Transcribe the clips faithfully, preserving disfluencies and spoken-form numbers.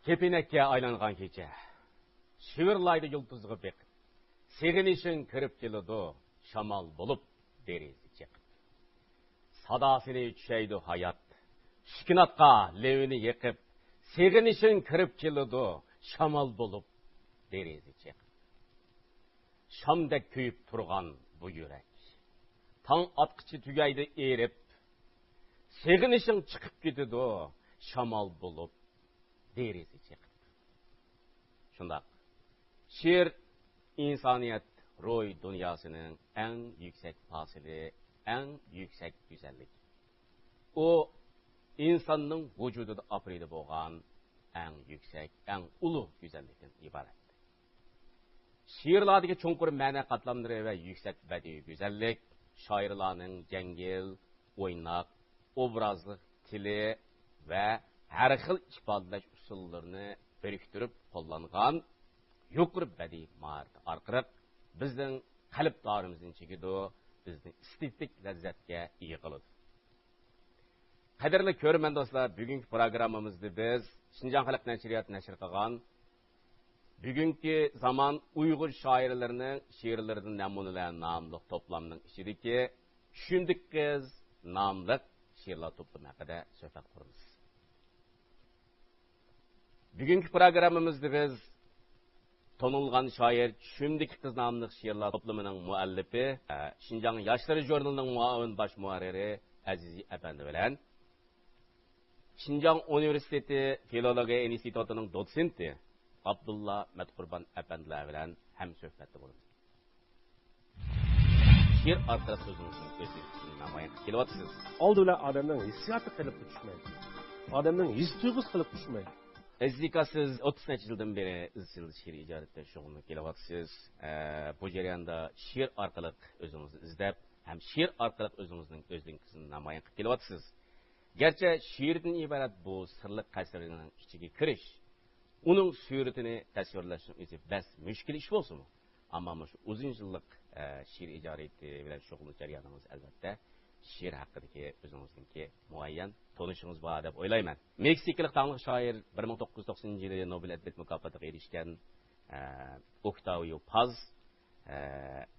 كېپىنەككە ئايلانغان كېچە. شىۋىرلايدۇ يۇلتۇزغا بېقىپ. سېغىنىشىڭ كىرىپ كېلىدۇ، شامال بولۇپ دېرىزە چېقىپ. ساداسىنى چۈشەيدۇ ھايات. سۈكۈناتقا لېۋىنى يېقىپ. سېغىنىشىڭ كىرىپ كېلىدۇ، شامال بولۇپ دېرىزە چېقىپ. شامدەك كۆيۈپ تۇرغان بۇ يۈرەك. تاڭ ئاتقىچە تۈگەيدۇ ئېرىپ. سېغىنىشىڭ چىقىپ كېتىدۇ، شامال بولۇپ دېرىزە چېقىپ. شۇنداق. شېئىر ئىنسانىيەت روھىي دۇنياسىنىڭ ئەڭ يۈكسەك پاسىلى، ئەڭ يۈكسەك گۈزەللىكى. ئۇ ئىنساننىڭ ۋۇجۇدىدا ئاپىرىدە بولغان ئەڭ يۈكسەك، ئەڭ ئۇلۇغ گۈزەللىكتىن ئىبارەت. شېئىرلاردىكى چوڭقۇر مەنە قاتلاملىرى ۋە يۈكسەك بەدىئىي گۈزەللىك شائىرلارنىڭ يەڭگىل، ئويناق، ئوبرازلىق تىلى ۋە ھەر خىل ئىپادىلەش ئۇسۇللىرىنى بىرىكتۈرۈپ قوللانغان يۇقىرى بەدىئىي ماھارىتى ئارقىلىق بىزنىڭ قەلب دائىرىمىزنى چېكىدۇ، بىزنى ئېستېتىك لەززەتكە ئىگە قىلىدۇ. قەدىرلىك كۆرۈرمەن دوستلار، بۈگۈنكى پروگراممىمىزدا بىز شىنجاڭ خەلق نەشرىياتى نەشر قىلغان بۈگۈنكى زامان ئۇيغۇر شائىرلىرىنىڭ شېئىرلىرىدىن نەمۇنىلەر ناملىق توپلامنىڭ ئىچىدىكى چۈشۈمدىكى قىز ناملىق شېئىرلار توپلىمى ھەققىدە سۆھبەت قۇرىمىز. بۈگۈنكى پروگراممىمىزدا بىز تونۇلغان شائىر چۈشۈمدىكى قىز ناملىق شېئىرلار توپلىمىنىڭ مۇئەللىپى، ئە، شىنجاڭ ياشلىرى ژۇرنىلىنىڭ مۇئاۋىن باش مۇھەررىرى ئەزىزى ئەپەندى بىلەن شىنجاڭ ئۇنىۋېرسىتېتى فىلولوگىيە ئىنستىتۇتىنىڭ دوتسېنتى ئابدۇللا مەتقۇربان ئەپەندىلەر بىلەن ھەمسۆھبەتتە بولىمىز. شېئىر ئارقىلىق ئۆزىڭىزنىڭ ئۆزىنى نامايان قىلىپ كېلىۋاتىسىز. ئالدى بىلەن ئادەمنىڭ ھېسسىياتى قېلىپقا چۈشمەيدۇ. ئادەمنىڭ ھېس تۇيغۇسى قېلىپقا چۈشمەيدۇ. ئەزىز ئاكا، سىز ئوتتۇز نەچچە يىلدىن بېرى ئىزچىل شېئىر ئىجادىيەتتە شۇغۇللىنىپ كېلىۋاتىسىز. ئە، بۇ جەرياندا شېئىر ئارقىلىق ئۆزىڭىزنى ئىزدەپ ھەم شېئىر ئارقىلىق ئۆزىڭىزنىڭ ئۆزلۈكىڭىزنى نامايان قىلىپ كېلىۋاتىسىز. گەرچە شېئىردىن ئىبارەت بۇ سىرلىق قەسىرنىڭ ئىچىگە كىرىش، ئۇنىڭ سۈرىتىنى تەسۋىرلەشنىڭ ئۆزى بەس مۈشكۈل ئىش بولسىمۇ، ئەمما مۇشۇ ئۇزۇن يىللىق، ئە، شېئىر ئىجادىيىتى بىلەن شۇغۇللىنىش جەريانىڭىز، ئەلۋەتتە، شېئىر ھەققىدىكى ئۆزىڭىزنىڭكى مۇئەييەن تونۇشىڭىز بار دەپ ئويلايمەن. مېكسىكىلىق داڭلىق شائىر بىر مىڭ توققۇز يۈز توقسىنىنچى يىلى نوبېل ئەدەبىيات مۇكاپاتىغا ئېرىشكەن، ئە، ئوكتاۋىيو پاز، ئە،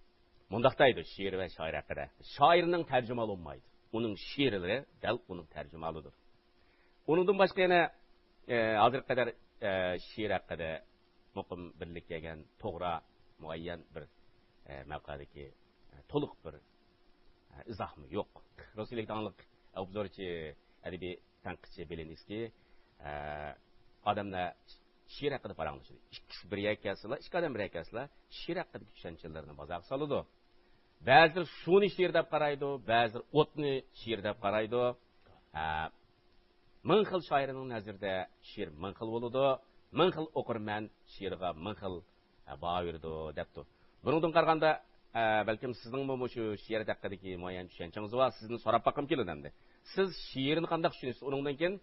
مۇنداق دەيدۇ شېئىر ۋە شائىر ھەققىدە: «شائىرنىڭ تەرجىمىھالى بولمايدۇ. ئۇنىڭ شېئىرلىرى دەل ئۇنىڭ تەرجىمىھالىدۇر.» ئۇنىڭدىن باشقا يەنە، ئە، ھازىرغا قەدەر، ئە، شېئىر ھەققىدە مۇقىم بىرلىككە كەلگەن توغرا مۇئەييەن بىر، ئە، مەۋقەدىكى، ئە، تولۇق بىر، ئە، ئىزاھمۇ يوق. روسىيەلىك داڭلىق ئوبزورچى، ئەدەبىي تەنقىدچى بېلىنسكىي، ئە، ئادەملەر شېئىر ھەققىدە پاراڭلىشىدۇ. ئىككىسى بىر يەرگە كەلسىلا، ئىككى ئادەم بىر يەرگە كەلسىلا، شېئىر ھەققىدىكى چۈشەنچىلىرىنى بازارغا سالىدۇ. بەزىلىرى سۇنى شېئىر دەپ قارايدۇ، بەزىلىرى ئوتنى شېئىر دەپ قارايدۇ. ھە، مىڭ خىل شائىرنىڭ نەزىرىدە شېئىر مىڭ خىل بولىدۇ، مىڭ خىل ئوقۇرمەن شېئىرغا مىڭ خىل، ھە، باھا بېرىدۇ، دەپتۇ. بۇنىڭدىن قارىغاندا، ئە، بەلكىم سىزنىڭمۇ مۇشۇ شېئىر ھەققىدىكى مۇئەييەن چۈشەنچىڭىز بار. سىزنى سوراپ باققۇم كېلىدۇ ئەمدى. سىز شېئىرنى قانداق چۈشىنىسىز؟ ئۇنىڭدىن كېيىن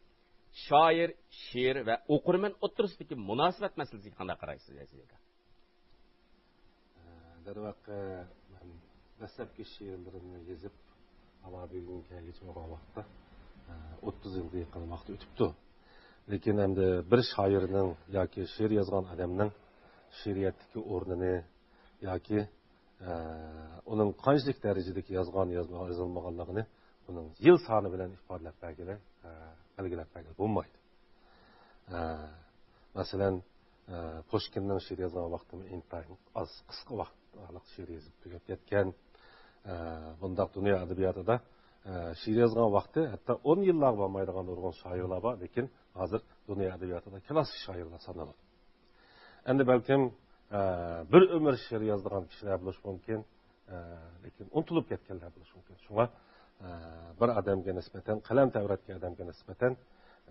شائىر، شېئىر ۋە ئوقۇرمەن ئوتتۇرىسىدىكى مۇناسىۋەت مەسىلىسىگە قانداق قارايسىز، ئەزىز ئاكا؟ دەرۋەقە، مەن دەسلەپكى شېئىرلىرىمنى يېزىپ، ئاۋۇ بۈگۈنگە كەلگۈچە بولغان ۋاقىتتا، ئوتتۇز يىلغا يېقىن ۋاقىت ئۆتۈپتۇ. لېكىن ئەمدى بىر شائىرنىڭ ياكى شېئىر يازغان ئادەمنىڭ شېئىرىيەتتىكى ئورنىنى ياكى، ئە، ئۇنىڭ قانچىلىك دەرىجىدىكى يازغان، يازما-، يازىلمىغانلىقىنى ئۇنىڭ يىل سانى بىلەن ئىپادىلەپ بەرگىلى، ئە، بەلگىلەپ بەرگىلى بولمايدۇ. ئە، مەسىلەن، ئە، پۇشكىننىڭ شېئىر يازغان ۋاقتىمۇ ئىنتايىن ئاز، قىسقا ۋاقىت ئارىلىق شېئىر يېزىپ تۈگەپ كەتكەن. ئە، بۇنداق دۇنيا ئەدەبىياتىدا، ئە، شېئىر يازغان ۋاقتى ھەتتا ئون يىللارغا بارمايدىغان نۇرغۇن شائىرلار بار، لېكىن ھازىر دۇنيا ئەدەبىياتىدا كلاسسىك شائىرلار سانىلىدۇ. ئەمدى بەلكىم، ئە، بىر ئۆمۈر شېئىر يازىدىغان كىشىلەر بولۇشى مۇمكىن، ئە، لېكىن ئۇنتۇلۇپ كەتكەنلەر بولۇشى مۇمكىن. شۇڭا، ئە، بىر ئادەمگە نىسبەتەن، قەلەم تەۋرەتكەن ئادەمگە نىسبەتەن،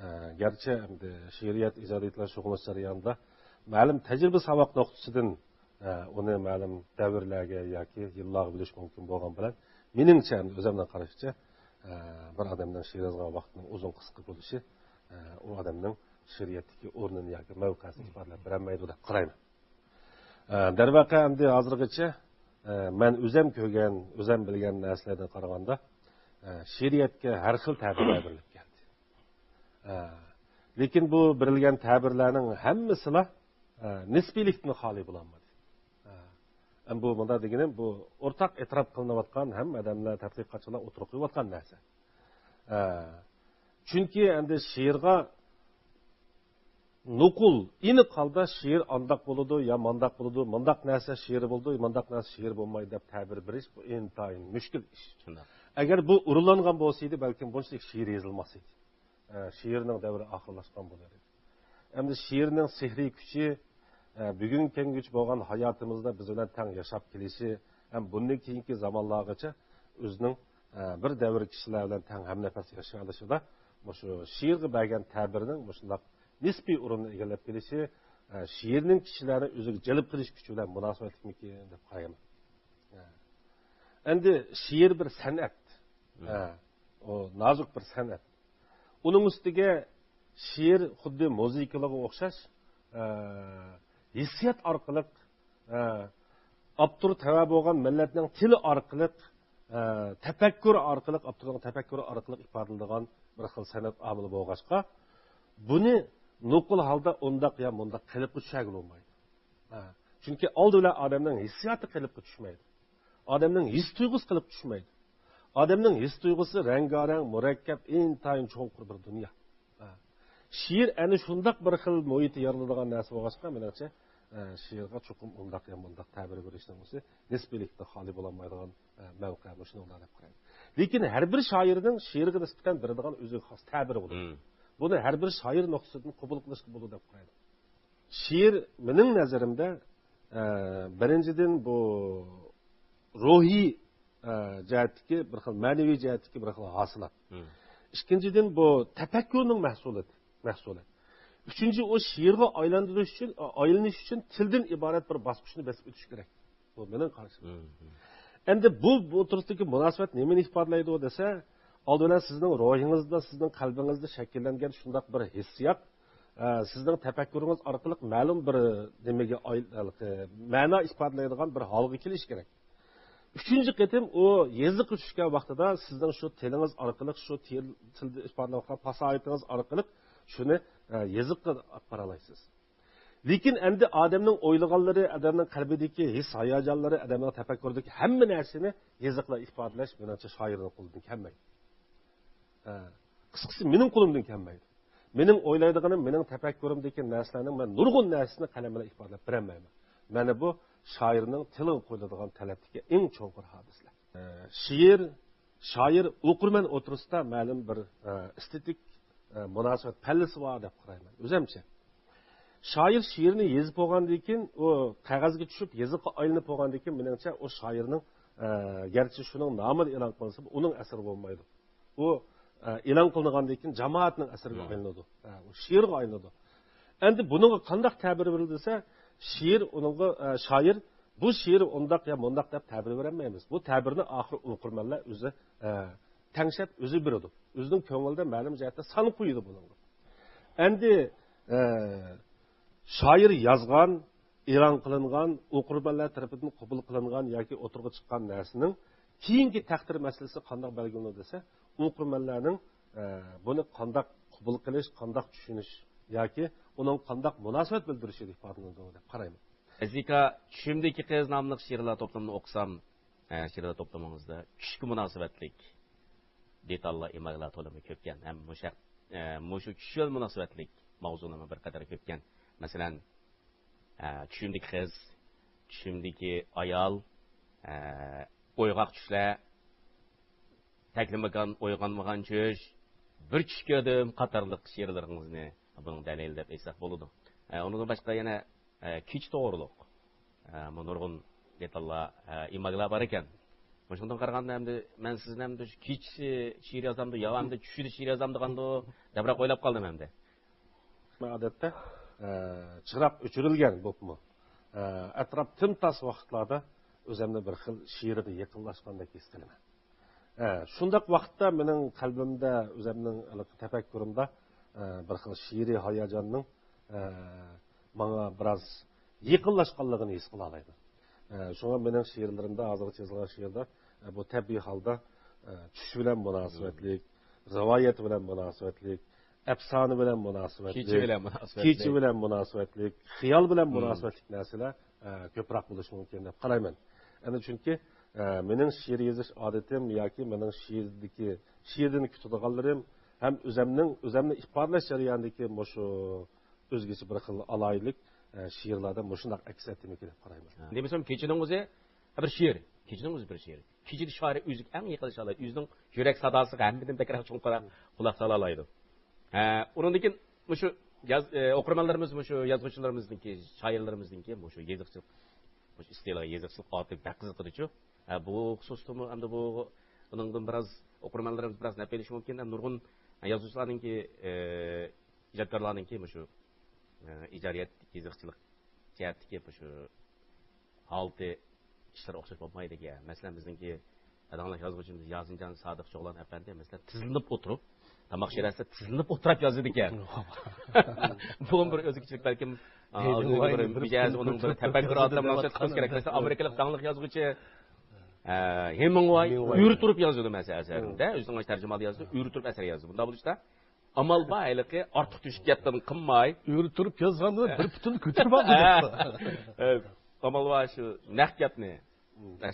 ئە، گەرچە ئەمدى شېئىرىيەت ئىجادىيىتى بىلەن شۇغۇللىنىش جەريانىدا مەلۇم تەجرىبە ساۋاق نۇقتىسىدىن، ئە، ئۇنى مەلۇم دەۋرلەرگە ياكى يىللارغا بۆلۈش مۇمكىن بولغان بىلەن، مېنىڭچە، ئەمدى ئۆزۈمنىڭ قارىشىچە، ئە، بىر ئادەمنىڭ شېئىر يازغان ۋاقتىنىڭ ئۇزۇن قىسقا بولۇشى، ئە، ئۇ ئادەمنىڭ شېئىرىيەتتىكى ئورنىنى ياكى مەۋقەسىنى ئىپادىلەپ بېرەلمەيدۇ دەپ قارايمەن. ئە، دەرۋەقە، ئەمدى ھازىرغىچە، ئە، مەن ئۆزەم كۆرگەن، ئۆزەم بىلگەن نەرسىلەردىن قارىغاندا، ئە، شېئىرىيەتكە ھەر خىل تەبىرلەر بېرىلىپ كەلدى. ئە، لېكىن بۇ بېرىلگەن تەبىرلەرنىڭ ھەممىسىلا، ئە، نىسپىيلىكتىن خالىي بولالمىدى. ئە، ئەم بۇ مۇنداق دېگىنىم، بۇ ئورتاق ئېتىراپ قىلىنىۋاتقان، ھەممە ئادەملەر، تەتقىقاتچىلار ئوتتۇرىغا قويۇۋاتقان نەرسە. ئە، چۈنكى ئەمدى شېئىرغا نوقۇل، ئېنىق ھالدا شېئىر ئانداق بولىدۇ يا مانداق بولىدۇ، مانداق نەرسە شېئىر بولىدۇ، مانداق نەرسە شېئىر بولمايدۇ دەپ تەبىر بېرىش، بۇ ئىنتايىن مۈشكۈل ئىش. شۇنداق. ئەگەر بۇ ئورۇنلانغان بولسا ئىدى، بەلكىم بۇنچىلىك شېئىر يېزىلماس ئىدى. ئە، شېئىرنىڭ دەۋرى ئاخىرلاشقان بولار ئىدى. ئەمدى شېئىرنىڭ سېھرىي كۈچى، ئە، بۈگۈنگە كەلگۈچە بولغان ھاياتىمىزدا بىز بىلەن تەڭ ياشاپ كېلىشى ھەم بۇندىن كېيىنكى زامانلارغىچە ئۆزىنىڭ، ئە، بىر دەۋر كىشىلەر بىلەن تەڭ ھەمنەپەس ياشىيالىشىدا مۇشۇ شېئىرغا بەرگەن تەبىرىنىڭ مۇشۇنداق نىسپىي ئورۇننى ئىگىلەپ كېلىشى، ئە، شېئىرنىڭ كىشىلەرنى ئۆزىگە جەلپ قىلىش كۈچى بىلەن مۇناسىۋەتلىكمىكىن دەپ قارايمەن. ئە. ئەمدى شېئىر بىر سەنئەت. مم. ئە، ئۇ نازۇك بىر سەنئەت. ئۇنىڭ ئۈستىگە شېئىر خۇددى مۇزىكىلىغا ئوخشاش، ئە، ھېسسىيات ئارقىلىق، ئە، ئاپتور تەۋە بولغان مىللەتنىڭ تىلى ئارقىلىق، ئە، تەپەككۇر ئارقىلىق، ئاپتورنىڭ تەپەككۇرى ئارقىلىق ئىپادىلىنىدىغان بىر خىل سەنئەت ئامىلى بولغاچقا، بۇنى نوقۇل ھالدا ئۇنداق يا مۇنداق قېلىپقا چۈشۈرگىلى بولمايدۇ. ھە. چۈنكى ئالدى بىلەن ئادەمنىڭ ھېسسىياتى قېلىپقا چۈشمەيدۇ. ئادەمنىڭ ھېس تۇيغۇسى قېلىپقا چۈشمەيدۇ. ئادەمنىڭ ھېس تۇيغۇسى رەڭگارەڭ، مۇرەككەپ، ئىنتايىن چوڭقۇر بىر دۇنيا. ھە. شېئىر ئەنە شۇنداق بىر خىل مۇھىتى يارىتىدىغان نەرسە بولغاچقا، مېنىڭچە، ئە، شېئىرغا چوقۇم ئۇنداق يا مۇنداق تەبىر بېرىشنىڭ ئۆزى نىسپىيلىكتىن خالىي بولالمايدىغان، ئە، مەۋقە مۇشۇنىڭدا دەپ قارايمەن. لېكىن ھەر بىر شائىرنىڭ شېئىرغا نىسبەتەن بېرىدىغان ئۆزىگە خاس تەبىرى بولىدۇ. مم. بۇنى ھەر بىر شائىر نۇقتىسىدىن قوبۇل قىلىشقا بولىدۇ دەپ قارايمەن. شېئىر مېنىڭ نەزىرىمدە، ئە، بىرىنچىدىن، بۇ روھىي، ئە، جەھەتتىكى بىر خىل، مەنىۋى جەھەتتىكى بىر خىل ھاسىلات. مم. ئىككىنچىدىن، بۇ تەپەككۇرنىڭ مەھسۇلاتى، مەھسۇلى. ئۈچىنچى، ئۇ شېئىرغا ئايلاندۇرۇش ئۈچۈن، ئايلىنىش ئۈچۈن تىلدىن ئىبارەت بىر باسقۇچنى بېسىپ ئۆتۈش كېرەك. بۇ مېنىڭ قارىشىم. مم، مم. ئەمدى بۇ، بۇ ئوتتۇرىسىدىكى مۇناسىۋەت نېمىنى ئىپادىلەيدۇ دېسە، ئالدى بىلەن سىزنىڭ روھىڭىزدا، سىزنىڭ قەلبىڭىزدە شەكىللەنگەن شۇنداق بىر ھېسسىيات، ئە، سىزنىڭ تەپەككۇرىڭىز ئارقىلىق مەلۇم بىر نېمىگە ئاي-، ھېلىقى مەنا ئىپادىلەيدىغان بىر ھالغا كېلىشى كېرەك. ئۈچىنچى قېتىم ئۇ يېزىققا چۈشكەن ۋاقتىدا سىزنىڭ شۇ تىلىڭىز ئارقىلىق، شۇ تىل، تىلدا ئىپادىلەۋاتقان پاساھىتىڭىز ئارقىلىق شۇنى، ئە، يېزىققا ئاپىرالايسىز. لېكىن ئەمدى ئادەمنىڭ ئويلىغانلىرى، ئادەمنىڭ قەلبىدىكى ھېس-ھاياجانلىرى، ئادەمنىڭ تەپەككۇرىدىكى ھەممە نەرسىنى يېزىقلا ئىپادىلەش، مېنىڭچە، شائىرنىڭ قولىدىن كەلمەيدۇ. ھە، قىسقىسى، مېنىڭ قولۇمدىن كەلمەيدۇ. مېنىڭ ئويلايدىغىنىم، مېنىڭ تەپەككۇرۇمدىكى نەرسىلەرنىڭ مەن نۇرغۇن نەرسىسىنى قەلەم بىلەن ئىپادىلەپ بېرەلمەيمەن. مانا بۇ شائىرنىڭ تىلىغا قويۇلىدىغان تەلەپتىكى ئەڭ چوڭقۇر ھادىسىلەر. ئە، شېئىر، شائىر، ئوقۇرمەن ئوتتۇرىسىدا مەلۇم بىر، ئە، ئېستېتىك، ئە، مۇناسىۋەت پەللىسى بار دەپ قارايمەن، ئۆزەمچە. شائىر شېئىرنى يېزىپ بولغاندىن كېيىن، ئۇ قەغەزگە چۈشۈپ، يېزىققا ئايلىنىپ بولغاندىن كېيىن، مېنىڭچە، ئۇ شائىرنىڭ، ئە، گەرچە شۇنىڭ نامىدا ئېلان قىلىنسىمۇ، ئۇنىڭ ئەسىرى بولمايدۇ. ئۇ، ئە، ئېلان قىلىنغاندىن كېيىن جامائەتنىڭ ئەسىرىگە مم. ئايلىنىدۇ. ئە، ئۇ شېئىرغا ئايلىنىدۇ. ئەمدى بۇنىڭغا قانداق تەبىر بېرىلدى دېسە، شېئىر ئۇنىڭغا، ئە، شائىر بۇ شېئىر ئۇنداق يا مۇنداق دەپ تەبىر بېرەلمەيمىز. بۇ تەبىرنى ئاخىرى ئوقۇرمەنلەر ئۆزى، ئە، تەڭشەپ ئۆزى بېرىدۇ. ئۆزىنىڭ كۆڭلىدە مەلۇم جەھەتتە سان قويىدۇ بۇنىڭغا. ئەمدى، ئە، شائىر يازغان، ئېلان قىلىنغان، ئوقۇرمەنلەر تەرىپىدىن قوبۇل قىلىنغان ياكى ئوتتۇرىغا چىققان نەرسىنىڭ كېيىنكى تەقدىر مەسىلىسى قانداق بەلگىلىنىدۇ دېسە، ئوقۇرمەنلەرنىڭ، ئە، بۇنى قانداق قوبۇل قىلىش، قانداق چۈشىنىش ياكى ئۇنىڭغا قانداق مۇناسىۋەت بىلدۈرۈشىدە ئىپادىلىنىدۇ دەپ قارايمەن. ئەزىز ئاكا، چۈشۈمدىكى قىز ناملىق شېئىرلار توپلىمىنى ئوقۇسام، ئە، شېئىرلار توپلىمىڭىزدا چۈشكە مۇناسىۋەتلىك دېتاللار، ئىماگلار تولىمۇ كۆپكەن. ھەم مۇشۇ، ئە، مۇشۇ چۈش بىلەن مۇناسىۋەتلىك ماۋزۇلارمۇ بىر قەدەر كۆپكەن. مەسىلەن، ئە، چۈشۈمدىكى قىز، چۈشۈمدىكى ئايال، ئە، ئويغاق چۈشلەر، تەكلىماكان، ئويغانمىغان چۈش، بىر چۈش كۆردۈم قاتارلىق شېئىرلىرىڭىزنى بۇنىڭ دەلىلى دەپ ئېيتساق بولىدۇ. ئە، ئۇنىڭدىن باشقا يەنە، ئە، كېچە توغرۇلۇق، ئە، بۇ نۇرغۇن دېتاللار، ئە، ئىماگلار بار ئىكەن. مۇشۇندىن قارىغاندا ئەمدى مەن سىزنى ئەمدى شۇ كېچىسى شېئىر يازامدۇ يا ئەمدى چۈشىدە شېئىر يازامدىغاندۇ دەپرەك ئويلاپ قالدىم ئەمدى. مەن ئادەتتە، ئە، چىراغ ئۆچۈرۈلگەن بولۇپمۇ، ئە، ئەتراپ تىمتاس ۋاقىتلاردا ئۆزۈمنى بىر خىل شېئىرغا يېقىنلاشقاندەك ھېس قىلىمەن. ئە، شۇنداق ۋاقىتتا مېنىڭ قەلبىمدە، ئۆزۈمنىڭ ھېلىقى تەپەككۇرۇمدا، ئە، بىر خىل شېئىرىي ھاياجاننىڭ، ئە، ماڭا بىراز يېقىنلاشقانلىقىنى ھېس قىلالايمەن. ئە، شۇڭا مېنىڭ شېئىرلىرىمدا، ھازىرغىچە يېزىلغان شېئىردا، ئە، بۇ تەبىئىي ھالدا، ئە، چۈش بىلەن مۇناسىۋەتلىك، رىۋايەت بىلەن مۇناسىۋەتلىك، ئەپسانە بىلەن مۇناسىۋەتلىك، كېچە بىلەن مۇناسىۋەتلىك، كېچە بىلەن مۇناسىۋەتلىك، خىيال بىلەن مۇناسىۋەتلىك نەرسىلەر، ئە، كۆپرەك بولۇشى مۇمكىن دەپ قارايمەن. ئەنە چۈنكى، ئە، مېنىڭ شېئىر يېزىش ئادىتىم ياكى مېنىڭ شېئىردىكى، شېئىردىن كۈتىدىغانلىرىم ھەم ئۆزەمنىڭ، ئۆزەمنى ئىپادىلەش جەريانىدىكى مۇشۇ ئۆزگىچە بىر خىل ئالاھىدىلىك، ئە، شېئىرلاردا مۇشۇنداق ئەكس ئەتىمىكىن دەپ قارايمەن. دېمىسەم، كېچىنىڭ ئۆزى بىر شېئىر. كېچىنىڭ ئۆزى بىر شېئىر. كېچىدە شائىر ئۆزىگە ئەڭ يېقىن شائىر، ئۆزىنىڭ يۈرەك ساداسىغا ھەممىدىن بەكرەك چوڭقۇر قۇلاق سالالايدۇ. ھە، ئۇنىڭدىن كېيىن مۇشۇ ياز-، ئە، ئوقۇرمەنلىرىمىز، مۇشۇ يازغۇچىلىرىمىزنىڭكى، شائىرلىرىمىزنىڭكى مۇشۇ يېزىقچىلىق، مۇشۇ ئىستىلىغا، يېزىقچىلىق ئادىتى بەك قىزىقىدۇچۇ. ھە، بۇ خۇسۇستىمۇ ئەمدى بۇ، بۇنىڭدىن بىراز ئوقۇرمەنلىرىمىز بىراز نەپ ئېلىشى مۇمكىن. ھەم نۇرغۇن يازغۇچىلارنىڭكى، ئە، ئىجادكارلارنىڭكى مۇشۇ، ئە، ئىجادىيەت، يېزىقچىلىق جەھەتتىكى مۇشۇ ھالىتى، ئىشلىرى ئوخشاش بولمايدىكەن. مەسىلەن، بىزنىڭكى داڭلىق يازغۇچىمىز ياسىنجان سادىق جوغلان ئەپەندى، مەسىلەن، تىزلىنىپ ئولتۇرۇپ، تاماق ئىشلەتسە تىزلىنىپ ئولتۇرۇپ يازىدىكەن. بۇمۇ بىر ئۆزگىچىلىك بەلكىم، ئا، ئۇنىڭ بىر مىجەزى، ئۇنىڭ بىر تەپەككۇر ئادىتى بولسا كېرەك. مەسىلەن، ئامېرىكىلىق داڭلىق يازغۇچى، ئە، ھېمىنگۋاي ئۆرە تۇرۇپ يازىدۇ، مەسىلەن، ئەسەرنى. ئۆزىنىڭ تەرجىمىھالىدا يازىدۇ، ئۆرە تۇرۇپ ئەسەر يازىدۇ. بۇنداق بولۇشتا، ئامال بار ھېلىقى ئارتۇق تۆشۈك گەپلەرنى قىلماي. ئۆرە تۇرۇپ يازغاندا بىر پۇتىنى كۆتۈرۈپ ئالدى. ئامال بار شۇ نەق گەپنى،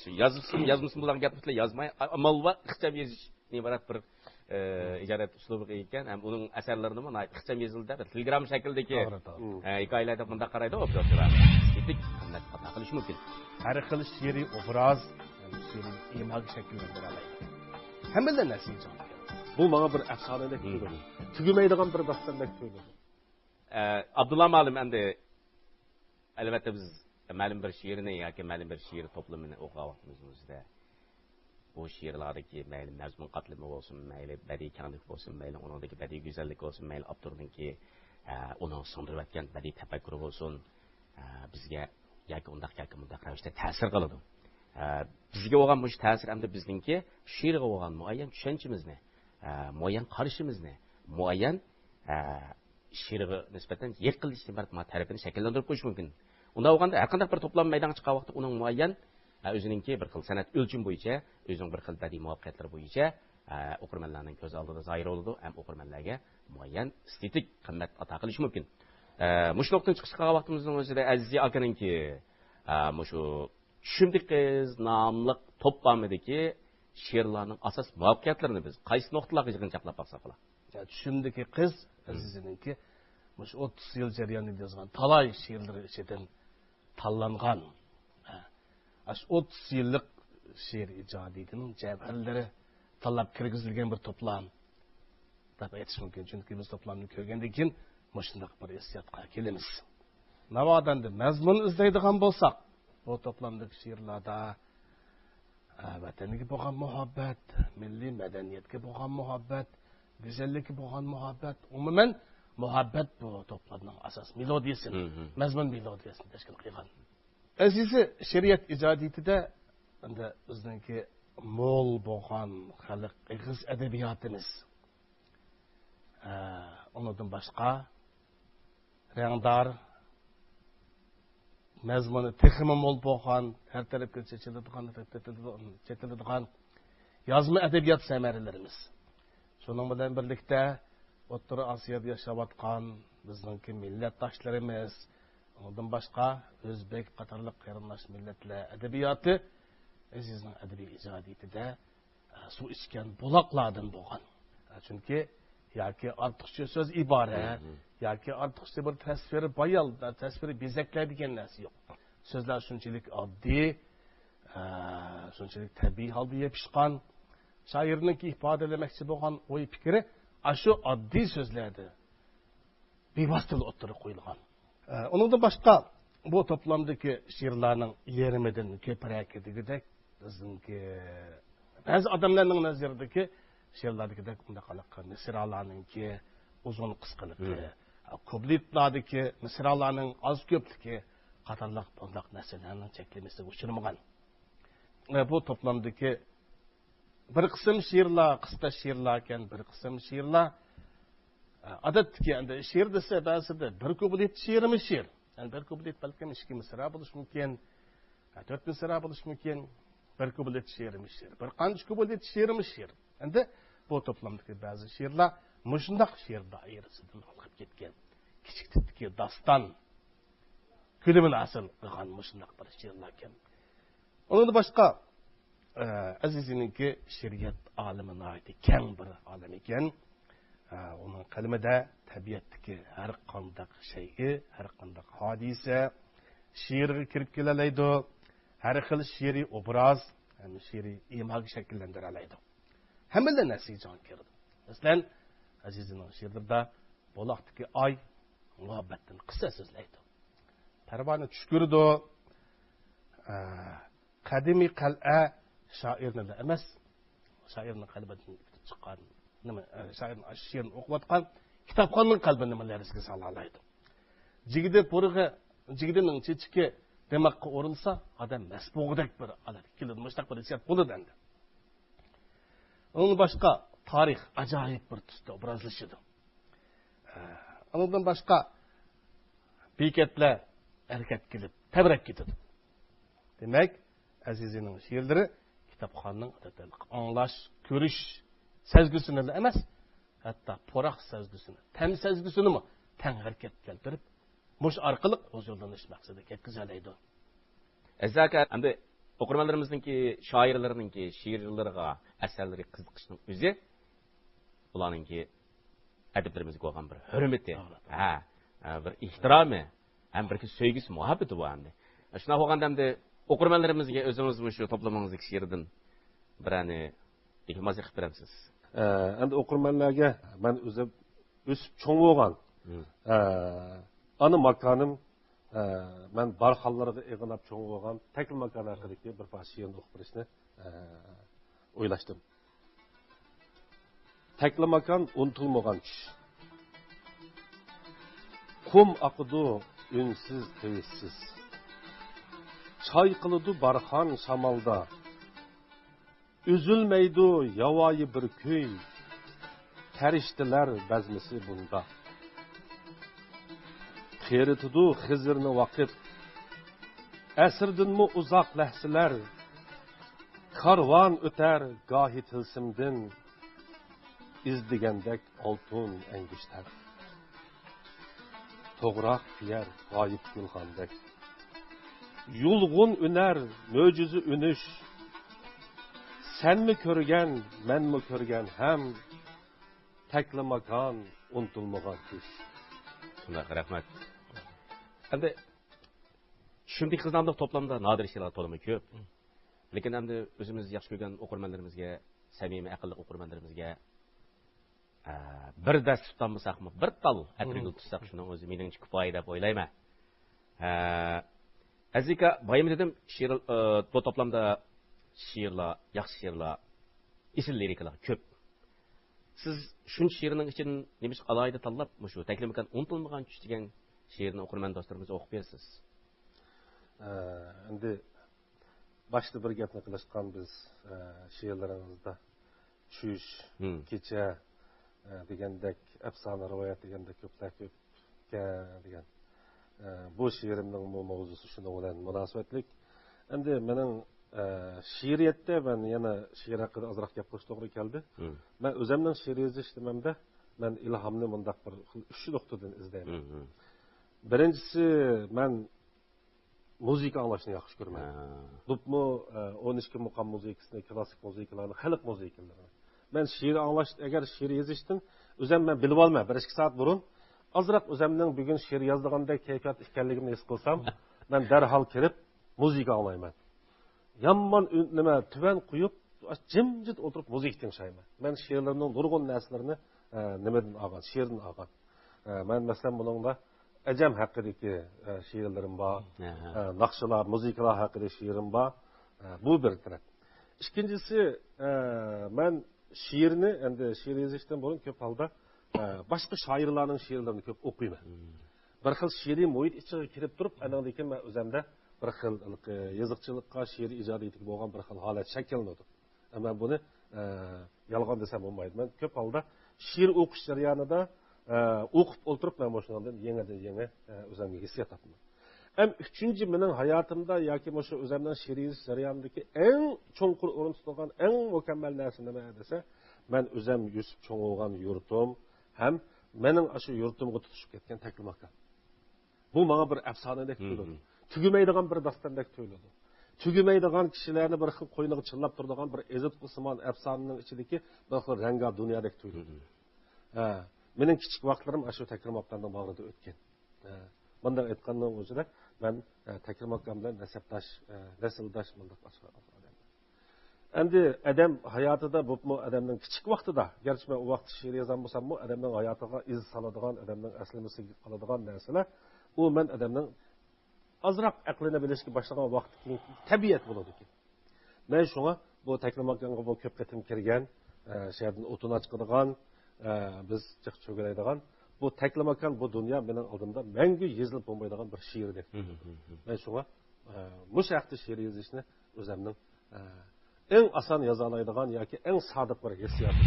شۇ يازسۇن يازمىسۇن بولغان گەپنى يازماي، ئامال بار ئىخچام يېزىشتىن ئىبارەت بىر، ئە، ئىجادىيەت ئۇسلۇبى ئىكەن. ھەم ئۇنىڭ ئەسەرلىرىنىمۇ ناھايىتى ئىخچام يېزىلدى دەپ، تېلېگرام شەكلىدىكى، توغرا، توغرا. ئە، ھېكايىلەر دەپ مۇنداق قارايدۇ، ئوبزورچىلار. ئېستېتىك قىممەت ئاتا قىلىشى مۇمكىن. ھەر خىل شېئىرىي ئوبراز، شېئىرىي ئىماگە شەكىللەندۈرەلەيدۇ. ھەممىلا نەرسىگە جاۋاب بېرىدۇ. بۇ ماڭا بىر ئەپسانىدەك تۇيۇلىدۇ. تۈگىمەيدىغان بىر داستاندەك تۇيۇلىدۇ. ئە، ئابدۇللا مۇئەللىم، ئەمدى ئەلۋەتتە بىز مەلۇم بىر شېئىرنى ياكى مەلۇم بىر شېئىر توپلىمىنى ئوقۇغان ۋاقتىمىزنىڭ ئۆزىدە، بۇ شېئىرلاردىكى مەيلى مەزمۇن قاتلىمى بولسۇن، مەيلى بەدىئىي كەڭلىك بولسۇن، مەيلى ئۇنىڭدىكى بەدىئىي گۈزەللىك بولسۇن، مەيلى ئاپتورنىڭكى، ئە، ئۇنىڭ سىڭدۈرۈۋەتكەن بەدىئىي تەپەككۇرى بولسۇن، ئە، بىزگە ياكى ئۇنداق ياكى مۇنداق رەۋىشتە تەسىر قىلىدۇ. ئە، بىزگە بولغان مۇشۇ تەسىر ئەمدى بىزنىڭكى شېئىرغا بولغان مۇئەييەن چۈشەنچىمىزنى، ئە، مۇئەييەن قارىشىمىزنى، مۇئەييەن، ئە، شېئىرغا نىسبەتەن يېقىنلىشىشتىن ئىبارەت مانا تەرىپىنى شەكىللەندۈرۈپ قويۇشى مۇمكىن. ئۇنداق بولغاندا ھەرقانداق بىر توپلام مەيدانغا چىققان ۋاقىتتا ئۇنىڭ مۇئەييەن، ئە، ئۆزىنىڭكى بىر خىل سەنئەت ئۆلچىمى بويىچە، ئۆزىنىڭ بىر خىل بەدىئىي مۇۋەپپەقىيەتلىرى بويىچە، ئە، ئوقۇرمەنلەرنىڭ كۆز ئالدىدا زاھىر بولىدۇ ھەم ئوقۇرمەنلەرگە مۇئەييەن ئېستېتىك قىممەت ئاتا قىلىشى مۇمكىن. ئە، مۇشۇ نۇقتىدىن چىقىش قىلغان ۋاقتىمىزنىڭ ئۆزىدە ئەزىز ئاكىنىڭكى، ئە، مۇشۇ چۈشۈمدىكى قىز ناملىق توپلامىدىكى شېئىرلارنىڭ ئاساس مۇۋەپپەقىيەتلىرىنى بىز قايسى نۇقتىلارغا يىغىنچاقلاپ باقساق بولا؟ يا، چۈشۈمدىكى قىز، مم، ئەزىزنىڭكى مۇشۇ ئوتتۇز يىل جەريانىدا يازغان تالاي شېئىرلىرى ئىچىدىن تاللانغان. ھە. ئاشۇ ئوتتۇز يىللىق شېئىر ئىجادىيىتىنىڭ جەۋھەرلىرى تاللاپ كىرگۈزۈلگەن بىر توپلام دەپ ئېيتىش مۇمكىن. چۈنكى بىز توپلامنى كۆرگەندىن كېيىن مۇشۇنداق بىر ھېسسىياتقا كېلىمىز. ناۋادا ئەمدى مەزمۇن ئىزدەيدىغان بولساق، بۇ توپلامدىكى شېئىرلاردا، ئە، ۋەتەنگە بولغان مۇھەببەت، مىللىي مەدەنىيەتكە بولغان مۇھەببەت، گۈزەللىككە بولغان مۇھەببەت، ئومۇمەن، مۇھەببەت بۇ توپلامنىڭ ئاساس مېلودىيىسىنى، مم، مەزمۇن مېلودىيەسىنى تەشكىل قىلغان. ئەزىزى شېئىرىيەت ئىجادىيىتىدە ئەمدى بىزنىڭكى مول بولغان خەلق ئېغىز ئەدەبىياتىمىز، ئە، ئۇنىڭدىن باشقا رەڭدار، مەزمۇنى تېخىمۇ مول بولغان، ھەر تەرەپكە چېچىلىدىغان، چېتىلىدىغان يازما ئەدەبىيات سەمەرىلىرىمىز. شۇنىڭ بىلەن بىرلىكتە، ئوتتۇرا ئاسىيادا ياشاۋاتقان بىزنىڭكى مىللەتداشلىرىمىز، ئۇنىڭدىن باشقا ئۆزبېك قاتارلىق قېرىنداش مىللەتلەر ئەدەبىياتى ئەزىزنىڭ ئەدەبىي ئىجادىيىتىدە سۇ ئىچكەن بۇلاقلاردىن بولغان. چۈنكى ياكى ئارتۇقچە سۆز ئىبارە، مم، ياكى ئارتۇقچە بىر تەسۋىر بايان، تەسۋىر بېزەكلەر دېگەن نەرسە يوق. سۆزلەر شۇنچىلىك ئاددىي، ئە، شۇنچىلىك تەبىئىي ھالدا يېپىشقان. شائىرنىڭكى ئىپادىلىمەكچى بولغان ئوي پىكرى ئاشۇ ئاددىي سۆزلەردە بىۋاسىتە ئوتتۇرىغا قويۇلغان. ئە، ئۇنىڭدىن باشقا، بۇ توپلامدىكى شېئىرلارنىڭ يېرىمىدىن كۆپرەكى دېگۈدەك، بىزنىڭكى بەزى ئادەملەرنىڭ نەزىرىدىكى شېئىرلاردىكىدەك ئۇنداق ھېلىقى مىسرالارنىڭكى ئۇزۇن قىسقىلىقى، مم، كۇپلېتلاردىكى مىسرالارنىڭ ئاز كۆپلۈكى قاتارلىق بۇنداق نەرسىلەرنىڭ چەكلىمىسىگە ئۇچرىمىغان. ئە، بۇ توپلامدىكى بىر قىسىم شېئىرلار، قىسقا شېئىرلاركەن، بىر قىسىم شېئىرلار، ئادەتتىكى، ئەمدى شېئىر دېسە، بەزىدە بىر كۇپلېت شېئىرمۇ شېئىر. يەنى بىر كۇپلېت بەلكىم ئىككى مىسرا بولۇشى مۇمكىن، تۆت مىسرا بولۇشى مۇمكىن. بىر كۇپلېت شېئىرمۇ شېئىر. بىر قانچە كۇپلېت شېئىرمۇ شېئىر. ئەمدى بۇ توپلامدىكى بەزى شېئىرلار مۇشۇنداق شېئىر دائىرىسىدىن ھالقىپ كەتكەن، كىچىك تىپتىكى داستان كۆلىمىنى ھاسىل قىلغان مۇشۇنداق بىر شېئىرلاركەن. ئۇنىڭدىن باشقا، ئە، ئەزىزىنىڭكى شېئىرىيەت ئالىمى ناھايىتى كەڭ بىر ئالەم ئىكەن. ئە، ئۇنىڭ قەلىمىدە تەبىئەتتىكى ھەر قانداق شەيئى، ھەر قانداق ھادىسە شېئىرغا كىرىپ كېلەلەيدۇ. ھەر خىل شېئىرىي ئوبراز ھەم شېئىرىي ئىماگە شەكىللەندۈرەلەيدۇ. ھەممىلا نەرسىگە جان كىرىدۇ. مەسىلەن، ئەزىزىنىڭ شېئىرلىرىدا بۇلاقتىكى ئاي مۇھەببەتتىن قىسسە سۆزلەيدۇ. پەرۋانە چۈش كۆرىدۇ. ئە، قەدىمىي قەلئە شائىرنىلا ئەمەس، شائىرنىڭ قەلبىدىن چىققان نېمە، ئە، شائىرنىڭ شېئىرىنى ئوقۇۋاتقان كىتابخاننىڭ قەلبىنى نېمە لەرزىگە سالالەيدۇ. جىگدە پۇرىقى، جىگدىنىڭ چېچىكى دىماغقا ئۇرۇلسا، ئادەم مەست بولغۇدەك بىر ھالەتكە كېلىدۇ. مۇشۇنداق بىر ھېسسىيات بولىدۇ ئەمدى. ئۇنىڭدىن باشقا تارىخ ئاجايىپ بىر تۈستە ئوبرازلىشىدۇ. ئۇنىڭدىن باشقا بېكەتلەر ھەرىكەتكە كېلىپ تەۋرەپ كېتىدۇ. دېمەك، ئەزىزىنىڭ شېئىرلىرى كىتابخاننىڭ ئاڭلاش، كۆرۈش سەزگۈسىنىلا ئەمەس، ھەتتا پۇراق سەزگۈسىنى، تەم سەزگۈسىنىمۇ تەڭ ھەرىكەتكە كەلتۈرۈپ، مۇشۇ ئارقىلىق ھۇزۇرلىنىش مەقسىتىگە يەتكۈزەلەيدۇ. ئەزىز ئاكا، ئەمدى ئوقۇرمەنلىرىمىزنىڭكى، شائىرلىرىنىڭكى شېئىرلىرىغا، ئەسەرلىرىگە قىزىقىشنىڭ ئۆزى ئۇلارنىڭكى ئەدىبلىرىمىزگە بولغان بىر ھۆرمىتى، توغرا، توغرا. ھە، ھە، بىر ئېھتىرامى، ھەم بىر سۆيگۈسى، مۇھەببىتى بۇ ئەمدى. شۇنداق بولغاندا ئەمدى ئوقۇرمەنلىرىمىزگە ئۆزىڭىز مۇشۇ توپلىمىڭىزدىكى شېئىردىن بىرەرنى ئىلتىماس قىلىپ بېرەمسىز؟ ئە، ئەمدى ئوقۇرمەنلەرگە مەن ئۆزۈم ئۆسۈپ چوڭ بولغان، مم. ئە، ئانا ماكانىم، ئە، مەن بارخانلارغا ئېغىناپ چوڭ بولغان تەكلىماكان ھەققىدىكى بىر پارچە شېئىرنى ئوقۇپ بېرىشنى، ئە، ئويلاشتىم. تەكلىماكان ئۇنتۇلمىغان چۈش. قۇم ئاقىدۇ ئۈنسىز، تىۋىشسىز. چايقىلىدۇ بارخان شامالدا. ئۈزۈلمەيدۇ ياۋايى بىر كۈي، پەرىشتىلەر بەزمىسى بۇندا. قېرىتىدۇ خىزىرنى ۋاقىت، ئەسىردىنمۇ ئۇزاق لەھزىلەر. كارۋان ئۆتەر گاھى تىلسىمدىن، ئىزدىگەندەك ئالتۇن ئەڭگۈشتەر. توغراق كۆيەر غايىب گۈلخاندەك. يۇلغۇن ئۈنەر مۆجىزە ئۈنۈش. سەنمۇ كۆرگەن، مەنمۇ كۆرگەن ھەم، تەكلىماكان ئۇنتۇلمىغان چۈش. شۇنداق، رەھمەت. ئەمدى چۈشۈمدىكى قىز ناملىق توپلامدا نادىر شېئىرلار تولىمۇ كۆپ. لېكىن ئەمدى ئۆزىمىز ياخشى كۆرگەن ئوقۇرمەنلىرىمىزگە، سەمىمىي، ئەقىللىق ئوقۇرمەنلىرىمىزگە ئە، بىر دەس تۇتالمىساقمۇ، بىر تال ئەتىرگۈل تۇتساق، شۇنىڭ ئۆزى مېنىڭچە كۇپايە دەپ ئويلايمەن. ئە، ئەزىز ئاكا، بايىمى دېدىم، شېئىر، ئە، بۇ توپلامدا شېئىرلار، ياخشى شېئىرلار، ئېسىل لىرىكىلار كۆپ. سىز شۇنچە شېئىرنىڭ ئىچىدىن نېمىشقا ئالاھىدە تاللاپ، مۇشۇ تەكلىماكان ئۇنتۇلمىغان چۈش دېگەن شېئىرنى ئوقۇرمەن دوستلىرىمىزغا ئوقۇپ بېرىسىز؟ ئە، ئەمدى باشتا بىر گەپنى قىلىشقان بىز، ئە، شېئىرلىرىڭىزدا چۈش، مم. كېچە، ئە، دېگەندەك، ئەپسانە رىۋايەت دېگەندەك كۆپلەر كۆپكەن دېگەن. ئە، بۇ شېئىرىمنىڭمۇ ماۋزۇسى شۇنىڭ بىلەن مۇناسىۋەتلىك. ئەمدى مېنىڭ، ئە، شېئىرىيەتتە مەن يەنە شېئىر ھەققىدە ئازراق گەپ قىلىش توغرا كەلدى. مم. مەن ئۆزەمنىڭ شېئىر يېزىش نېمەمدە مەن ئىلھامنى مۇنداق بىر خىل ئۈچ نۇقتىدىن ئىزدەيمەن. مم، مم. بىرىنچىسى، مەن مۇزىكا ئاڭلاشنى ياخشى كۆرىمەن. ھە. بولۇپمۇ، ئە، ئون ئىككى مۇقام مۇزىكىسىنى، كلاسسىك مۇزىكىلارنى، خەلق مۇزىكىلىرىنى. مەن شېئىر ئاڭلاش، ئەگەر شېئىر يېزىشتىن ئۆزۈم مەن بىلىۋالىمەن، بىر ئىككى سائەت بۇرۇن ئازراق ئۆزۈمنىڭ بۈگۈن شېئىر يازىدىغاندەك كەيپىياتتا ئىكەنلىكىمنى ھېس قىلسام، مەن دەرھال كىرىپ مۇزىكا ئاڭلايمەن. يامان ئۈن-، نېمە، تۆۋەن قويۇپ، جىمجىت ئولتۇرۇپ مۇزىكا تىڭشايمەن. مەن شېئىرلىرىمنىڭ نۇرغۇن نەرسىلىرىنى، ئە، نېمىدىن ئالغان، شېئىردىن ئالغان. ئە، مەن، مەسىلەن، بۇنىڭدا ئەجەم ھەققىدىكى، ئە، شېئىرلىرىم بار. ئەھە. ئە، ناخشىلار، مۇزىكىلار ھەققىدە شېئىرىم بار. ئە، بۇ بىر تەرەپ. ئىككىنچىسى، ئە، مەن شېئىرنى، ئەمدى شېئىر يېزىشتىن بۇرۇن كۆپ ھالدا، ئە، باشقا شائىرلارنىڭ شېئىرلىرىنى كۆپ ئوقۇيمەن. مم. بىر خىل شېئىرىي مۇھىت ئىچىگە كىرىپ تۇرۇپ، ئانىڭدىن كېيىن مەن ئۆزەمدە بىر خىل، ئە، يېزىقچىلىققا، شېئىر ئىجادىيىتىگە بولغان بىر خىل ھالەت شەكىللىنىدۇ. مەن بۇنى، ئە، يالغان دېسەم بولمايدۇ. مەن كۆپ ھالدا شېئىر ئوقۇش جەريانىدا، ئە، ئوقۇپ ئولتۇرۇپ، مەن مۇشۇنىڭدىن يېڭىدىن يېڭى، ئە، ئۆزۈمگە ھېسسىيات تاپىمەن. ھەم ئۈچىنچى، مېنىڭ ھاياتىمدا ياكى مۇشۇ ئۆزۈمنىڭ شېئىر يېزىش جەريانىدىكى ئەڭ چوڭقۇر ئورۇن تۇتىدىغان، ئەڭ مۇكەممەل نەرسە نېمە دېسە، مەن ئۆزۈم ئۆسۈپ چوڭ بولغان يۇرتۇم، ھەم مېنىڭ ئاشۇ يۇرتۇمغا تۇتۇشۇپ كەتكەن تەكلىماكان. بۇ ماڭا بىر ئەپسانىدەك تۇيۇلىدۇ. تۈگىمەيدىغان بىر داستاندەك تۇيۇلىدۇ. تۈگىمەيدىغان، كىشىلەرنى بىر خىل قوينىغا چىللاپ تۇرىدىغان بىر ئېزىتقۇسىمان ئەپسانىنىڭ ئىچىدىكى بىر خىل رەڭگار دۇنيادەك تۇيۇلىدۇ. ھە، مېنىڭ كىچىك ۋاقىتلىرىم ئاشۇ تەكلىماكاننىڭ باغرىدا ئۆتكەن. ھە، مۇنداق ئېيتقاننىڭ ئۆزىدە مەن، ھە، تەكلىماكان بىلەن نەسەبداش، ھە، نەسىلداش مۇنداق ئاشۇ ئادەم. ئەمدى ئادەم ھاياتىدا، بولۇپمۇ ئادەمنىڭ كىچىك ۋاقتىدا، گەرچە مەن ئۇ ۋاقىتتا شېئىر يازغان بولساممۇ، ئادەمنىڭ ھاياتىغا ئىز سالىدىغان، ئادەمنىڭ ئەسلىمىسىگە قالىدىغان نەرسىلەر، ئۇ مەن ئادەمنىڭ ئازراق ئەقلىنى بىلىشكە باشلىغان ۋاقتىدىن كېيىنكى تەبىئەت بولىدىكەن. مەن شۇڭا بۇ تەكلىماكانغا بۇ كۆپ قېتىم كىرگەن، ئە، شۇ يەردىن ئوتۇن چىقىدىغان، ئە، بىز جىق چۆگىلەيدىغان، بۇ تەكلىماكان، بۇ دۇنيا مېنىڭ ئالدىمدا مەڭگۈ يېزىلىپ بولمايدىغان بىر شېئىردەك. مەن شۇڭا، ئە، مۇشۇ ھەقتە شېئىر يېزىشنى ئۆزەمنىڭ، ئە، ئەڭ ئاسان يازالايدىغان ياكى ئەڭ سادىق بىر ھېسسىياتىم.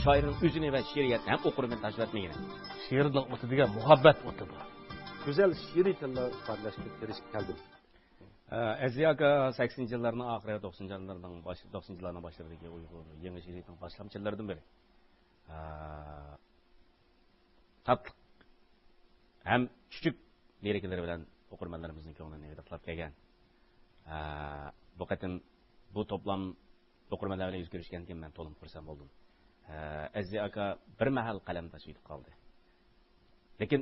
شائىرنىڭ ئۆزىنى ۋە شېئىرىيەتنى ھەم ئوقۇرمەننى تاشلىۋەتمىگىنى. شېئىرنىڭ ئوتى دېگەن مۇھەببەت ئوتى بۇ. گۈزەل شېئىرىي تىلدا ئىپادىلەشكە تىرىشىپ كەلدىم. ئە، ئەزىز ئاكا سەكسىنىنچى يىللارنىڭ ئاخىرى، توقسىنىنچى يىللارنىڭ باش-، توقسىنىنچى يىللارنىڭ باشلىرىدىكى ئۇيغۇر يېڭى شېئىرىيىتىنىڭ باشلامچىلىرىدىن بىرى. ئە، تاتلىق ھەم چۈچۈك لىرىكىلىرى بىلەن ئوقۇرمەنلىرىمىزنىڭ كۆڭلىنى غىدىقلاپ كەلگەن. ئە، بۇ قېتىم بۇ توپلام ئوقۇرمەنلەر بىلەن يۈز كۆرۈشكەندىن كېيىن مەن تولىمۇ خۇرسەن بولدۇم. ئە، ئەزىز ئاكا بىر مەھەل قەلەم تاشلىۋېتىپ قالدى. لېكىن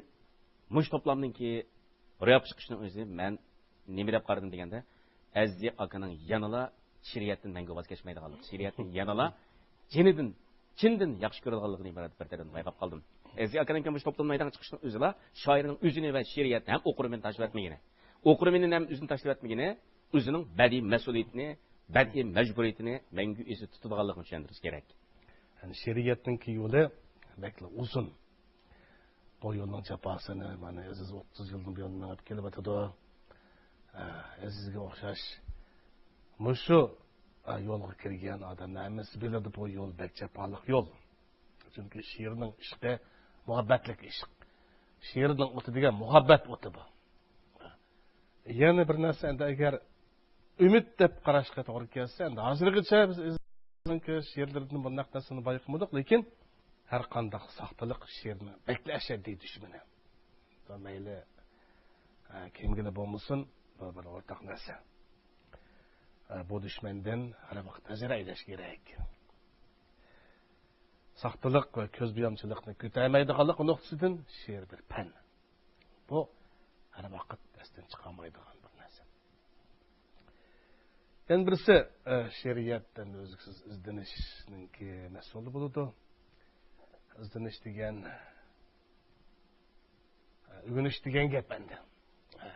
مۇشۇ توپلامنىڭكى روياپقا چىقىشىنىڭ ئۆزى مەن نېمە دەپ قارىدىم دېگەندە، ئەزىز ئاكىنىڭ يەنىلا شېئىرىيەتتىن مەڭگۈ ۋاز كەچمەيدىغانلىقى، شېئىرىيەتنى يەنىلا چىنىدىن، چىندىن ياخشى كۆرىدىغانلىقىنى بىر، بىر تەرەپتىن بايقاپ قالدىم. ئەزىز ئاكىنىڭكى مۇشۇ توپلام مەيدانغا چىقىشىنىڭ ئۆزىلا شائىرنىڭ ئۆزىنى ۋە شېئىرىيەتنى ھەم ئوقۇرمەننى تاشلىۋەتمىگىنى، ئوقۇرمەننى ھەم ئۆزىنى تاشلىۋەتمىگىنى ئۆزىنىڭ بەدىئىي مەسئۇلىيىتىنى، بەدىئىي مەجبۇرىيىتىنى مەڭگۈ ئېسىدە تۇتىدىغانلىقىنى چۈشەندۈرۈش كېرەك. يەنى شېئىرىيەتنىڭكى يولى بەكلا ئۇزۇن. بۇ يولنىڭ جاپاسىنى مانا ئەزىز ئوتتۇز يىلدىن بۇيان مېڭىپ كېلىۋاتىدۇ. ئە، ئەزىزگە ئوخشاش مۇشۇ، ئە، يولغا كىرگەن ئادەملەر ھەممىسى بىلىدۇ، بۇ يول بەك جاپالىق يول. چۈنكى شېئىرنىڭ ئىشقى مۇھەببەتلىك ئىشق. شېئىرنىڭ ئوتى دېگەن مۇھەببەت ئوتى بۇ. يەنە بىر نەرسە، ئەمدى ئەگەر ئۈمىد دەپ قاراشقا توغرا كەلسە، ئەمدى ھازىرغىچە بىز ئەزىزنىڭكى شېئىرلىرىدىن بۇنداق نەرسىنى بايقىمىدۇق، لېكىن ھەر قانداق ساختىلىق شېئىرنىڭ بەكلا ئەشەددىي دۈشمىنى. مەيلى، ئە، كىمگىلا بولمىسۇن، بۇ بىر ئورتاق نەرسە. ئە، بۇ دۈشمەندىن ھەر ۋاقىت ھەزەر ئەيلەش كېرەك. ساختىلىق ۋە كۆز بويامچىلىقنى كۆتەرمەيدىغانلىق نۇقتىسىدىن شېئىر بىر پەن. بۇ ھەر ۋاقىت ئەستىن چىقارمايدىغان بىر نەرسە. يەنە بىرسى، ئە، شېئىرىيەت ئەمدى ئۈزلۈكسىز ئىزدىنىشنىڭكى مەھسۇلى بولىدۇ. ئىزدىنىش دېگەن، ئە، ئۆگىنىش دېگەن گەپ ئەمدى. ئە،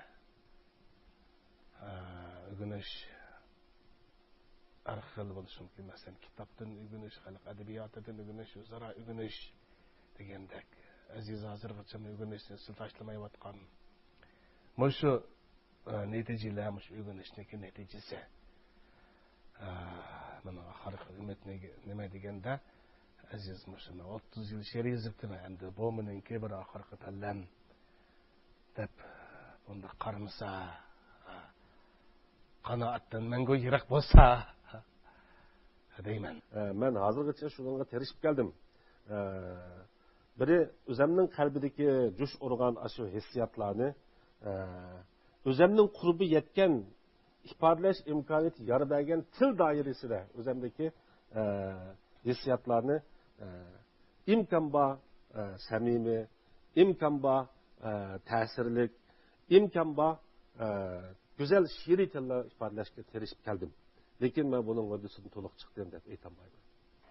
ئە، ئۆگىنىش ھەر خىل بولۇشى مۇمكىن. مەسىلەن، كىتابتىن ئۆگىنىش، خەلق ئەدەبىياتىدىن ئۆگىنىش، ئۆزئارا ئۆگىنىش دېگەندەك. ئەزىز ھازىرغىچە ئۆگىنىشنى ئىزچىل تاشلىمايۋاتقان. مۇشۇ، ئە، نەتىجىلەر، مۇشۇ ئۆگىنىشنىڭكى نەتىجىسى. ئە، مېنىڭ ئاخىرقى ئۈمىد نېگە-، نېمە دېگەندە، ئەزىز مۇشۇ مەن ئوتتۇز يىل شېئىر يېزىپتىمەن، ئەمدى بۇ مېنىڭكى بىر ئاخىرقى پەللەم دەپ بۇنداق قارىمىسا، قانائەتتىن مەڭگۈ يىراق بولسا دەيمەن. ئە، مەن ھازىرغىچە شۇنىڭغا تىرىشىپ كەلدىم. ئە، بىرى، ئۆزەمنىڭ قەلبىدىكى جۇش ئۇرغان ئاشۇ ھېسسىياتلارنى، ئە، ئۆزەمنىڭ قۇربى يەتكەن، ئىپادىلەش ئىمكانىيىتى يار بەرگەن تىل دائىرىسىدە ئۆزەمدىكى، ئە، ھېسسىياتلارنى، ئە، ئىمكان بار، ئە، سەمىمىي، ئىمكان بار، ئە، تەسىرلىك، ئىمكان بار، ئە، گۈزەل شېئىرىي تىلدا ئىپادىلەشكە تىرىشىپ كەلدىم. لېكىن مەن بۇنىڭ ھۆددىسىدىن تولۇق چىقتىم دەپ ئېيتالمايمەن.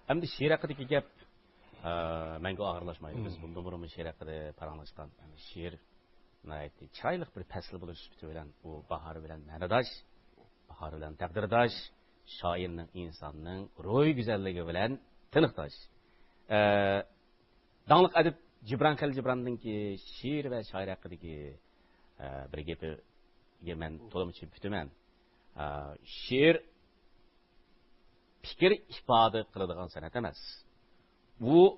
ئەمدى شېئىر ھەققىدىكى گەپ، ئە، مەڭگۈ ئاغرىلاشمايدۇ. بىز بۇندىن بۇرۇنمۇ شېئىر ھەققىدە پاراڭلاشقان. ئەمدى شېئىر ناھايىتى چىرايلىق بىر پەسىل بولۇش سۈپىتى بىلەن ئۇ باھار بىلەن مەنىداش، باھار بىلەن تەقدىرداش، شائىرنىڭ، ئىنساننىڭ روھىي گۈزەللىكى بىلەن تىنىقداش. ئە، داڭلىق ئەدىب جىبران خەلىل جىبراننىڭكى شېئىر ۋە شائىر ھەققىدىكى، ئە، بىر گېپىگە مەن تولىمۇچە پۈتىمەن. ئە، شېئىر پىكىر ئىپادە قىلىدىغان سەنئەت ئەمەس. بۇ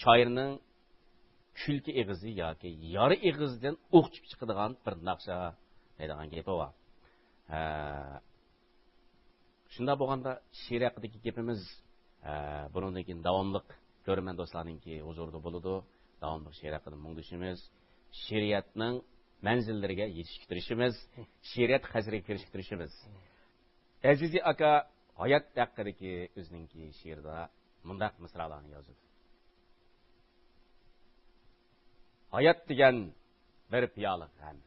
شائىرنىڭ كۈلكە ئېغىزى ياكى يارا ئېغىزىدىن ئوق چىقىپ چىقىدىغان بىر ناخشا دەيدىغان گېپى بار. ھە، شۇنداق بولغاندا شېئىر ھەققىدىكى گېپىمىز، ھە، بۇنىڭدىن كېيىن داۋاملىق كۆرۈرمەن دوستلارنىڭكى ھۇزۇرىدا بولىدۇ. داۋاملىق شېئىر ھەققىدە مۇڭدىشىمىز. شېئىرىيەتنىڭ مەنزىللىرىگە يېتىشكە تىرىشىمىز. شېئىرىيەت قەسرىگە كىرىشكە تىرىشىمىز. ئەزىزى ئاكا ھايات ھەققىدىكى ئۆزىنىڭكى شېئىرىدا مۇنداق مىسرالارنى يازىدۇ. ھايات دېگەن بىر پىيالە غەم.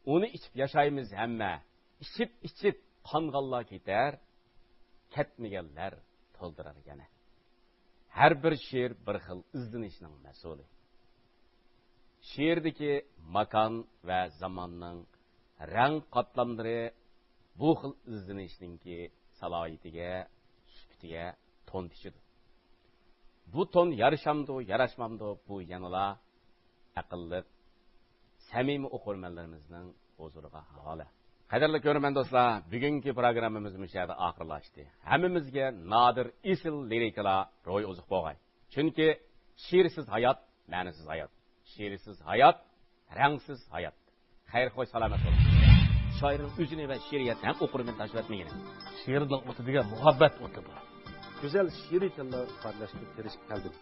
ئۇنى ئىچىپ ياشايمىز ھەممە. ئىچىپ، ئىچىپ قانغانلار كېتەر، كەتمىگەنلەر تولدۇرار يەنە. ھەر بىر شېئىر بىر خىل ئىزدىنىشنىڭ مەھسۇلى. شېئىردىكى ماكان ۋە زاماننىڭ رەڭ قاتلاملىرى بۇ خىل ئىزدىنىشنىڭكى سالاھىيىتىگە، سۈپىتىگە تون پىچىدۇ. بۇ تون يارىشامدۇ، ياراشمامدۇ، بۇ يەنىلا ئەقىللىق، سەمىمىي ئوقۇرمەنلىرىمىزنىڭ ھۇزۇرىغا ھاۋالە. قەدىرلىك كۆرۈرمەن دوستلار، بۈگۈنكى پروگراممىمىز مۇشۇ يەردە ئاخىرلاشتى. ھەممىمىزگە نادىر ئېسىل لىرىكىلار روھىي ئوزۇق بولغاي. چۈنكى شېئىرسىز ھايات، مەنىسىز ھايات. شېئىرسىز ھايات، رەڭسىز ھايات. خەير، خوش، سالامەت بولۇڭ. شائىرنىڭ ئۆزىنى ۋە شېئىرىيەتنى ھەم ئوقۇرمەن تاشلىۋەتمىگىنى. شېئىرنىڭ ئوتى دېگەن مۇھەببەت ئوتى بۇ. گۈزەل شېئىرىي تىللار ئىپادىلەشكە تىرىشىپ كەلدىم.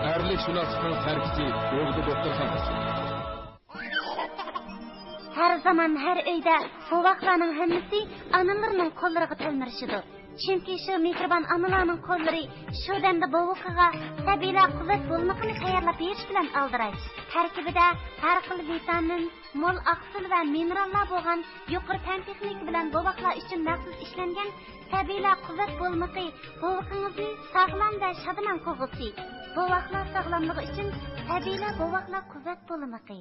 ئەرلىك شۇناسلىقنىڭ تەركىبى يولدا دوختۇرخانىسى. ھەر زامان، ھەر ئۆيدە بوۋاقلارنىڭ ھەممىسى ئانىلىرىنىڭ قوللىرىغا تەلمۈرۈشىدۇ. چۈنكى شۇ مېھرىبان ئانىلارنىڭ قوللىرى شۇ دەمدە بوۋىقىغا سەبىيلەر قۇۋۋەت بولمىقىنى تەييارلاپ بېرىش بىلەن ئالدىراش. تەركىبىدە ھەر خىل ۋىتامىن، مول ئاقسىل ۋە مىنېراللار بولغان يۇقىرى پەن تېخنىكا بىلەن بوۋاقلار ئۈچۈن مەخسۇس ئىشلەنگەن سەبىيلەر قۇۋۋەت بولمىقى بوۋىقىڭىزنى ساغلام ۋە شادىمان قىلغۇسى. بوۋاقلار ساغلاملىقى ئۈچۈن سەبىيلەر بوۋاقلار قۇۋۋەت بولمىقى.